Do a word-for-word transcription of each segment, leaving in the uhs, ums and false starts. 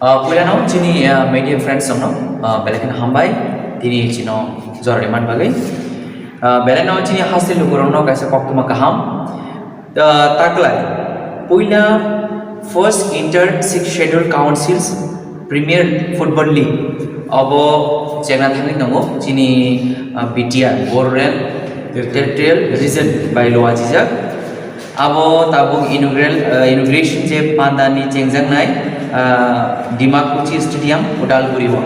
Ah, puilano chini, ah, media friends rokno, ah, belai kheno hambai, tini chino jorani man bagwi. Ah, belaino chini haste lukurokno kaisa koktwma kaham. Ah, taklai, puila first inter six schedule councils premier football league obo chengna thangwi tongo chini, ah, B T R, Bodoland Territorial Region bai lo achijak. Abo tabuk inaugural, ah, inauguration je pandani chengjaknai, ah, Dimakuchi Stadium, Udalguri o.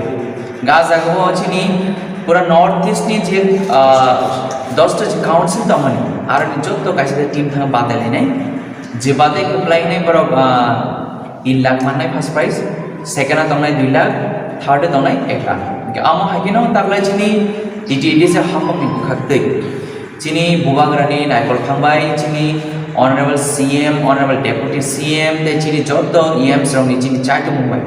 Ga jaga o chini pura North East ni je, ah, dosta je council tongmani, aroni jotto kaisa team thang batailainai. Je batai kwplainai borok, ah, tin lakh mannai first prize, second o tongnai dui lakh, third o tongnai ek lakh. Hingke amo hai kheno taklai chini T T A D C hapokni bwkhaktwi. Chini bubagrani naikol thangbai, chini Honorable C M, Honorable Deputy C M, tei chini joto E Ms rokni chini chaitomung bai.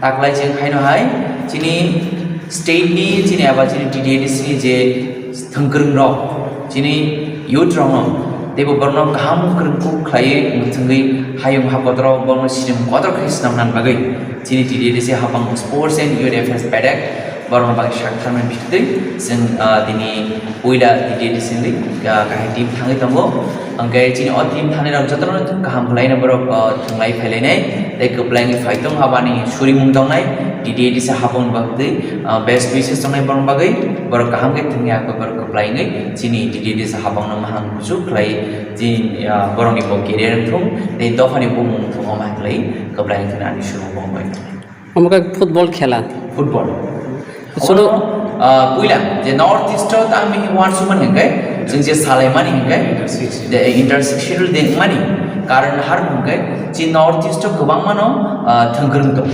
Taklai cheng khaino hai, chini state ni, chini aba chini T T A D C ni je thwngkwrwng rok, chini youth rokno, teibo borokno kaham kwrwngkuk khlaiwi mwthangwi hayung ha kotor o borokno sinimung kotor khe swnam nan bagwi chini T T A D C hapang Sports and Youth Affairs bedek borokno bagwi sak tharmani bisingtwi chwng, ah, tini puila T T A D C ni, ah, kaham team thangwi tongo. Hwnkhe chini o team thani rok jotono kaham khlaino borok, ah, thwnglai phailainai tei kwplaingwi phaitong abani surimung tongnai T T A D C hapang bagwi, ah, best wishes tongnai borok bagwi borok kaham khe thwngya borok kwplaingwi chini T T A D C hapangno mahang kuchuk khlai chini, ah, borokni bo career wngthung tei dophani bumung wngthung omo hai khlai kwplaingwi thwngna ani surung bongbai. Omo khe football khela. Football. Sudu- Obono, ah, puila je North East o tangmani uansukmani hwnkhe, chwng je salaimani hwnkhe, Inter six. Je inter six schedule de wngmani, karon har hwnkhe, je North East o kwbangmano, ah, thwngkwrwng tong.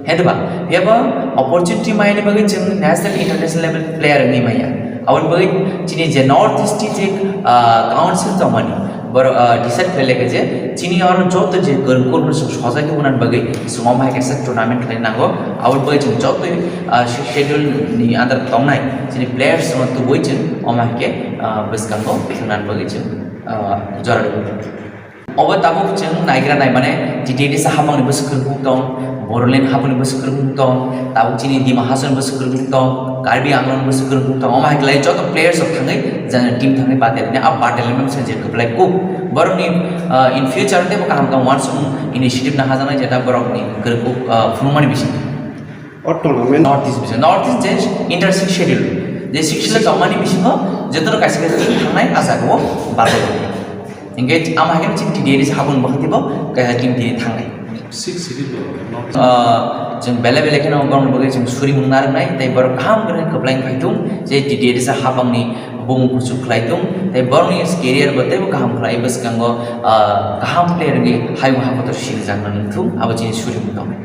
Hetheba, phiyaba opportunity maini bagwi chwng national, international level player wngwi manya. Aboni bagwi chini je North East ni je, ah, council tongmani, borok, ah, decide khlai laikha je chini oro joto je kwrwng kwrwngno chwng sojai khe unani bagwi chwng omo hai kaisa tournament khlai nango. Aboni bagwi chwng joto, ah, sixth schedule ni under tongnai chini players rokno tubui chwng omo hai khe, ah, bwskango thwngnani bagwi chwng, ah, jora rw. Obo tabuk chwng naigra nai mane T T A D C hapangni bwswk kwrwngkuk tong, Bodoland hapangni bwswk kwrwngkuk tong, tabuk chini Dima Hasao ni bwswk kwrwngkuk tong, Karbi Anglong ni bwswk kwrwngkuk tong, omo hai khlai joto players rok thangwi jani team thangwi batel ni a batel ni mangsa je kwplai kuk. Borokni, ah, in future teibo kaham kaham uansukmung initiative no hajaknai jeta borokni kwrwngkuk, ah, phunukmani bising. O tournament North East bising, North East je inter six schedule, je six schedule tongmani bisingo jotono kaisa kaisa team thangnai a jagao batel. Hingke ama hai khe chini T T A D C hapang bwkhak teibo kaisa team tini thangnai. Six schedule North East. Ah, chwng belai belai kheno borokni bagwi chwng surimung narwknai, tei borok kaham khe kwplai phaitung, je T T A D C hapangni bumung kuchuk khlaitung, tei borokni career bo teibo kaham khlai bwskango, ah, kaham player wngwi hayung hakotor sinijakna nukthung, abo chini surimung tongmani.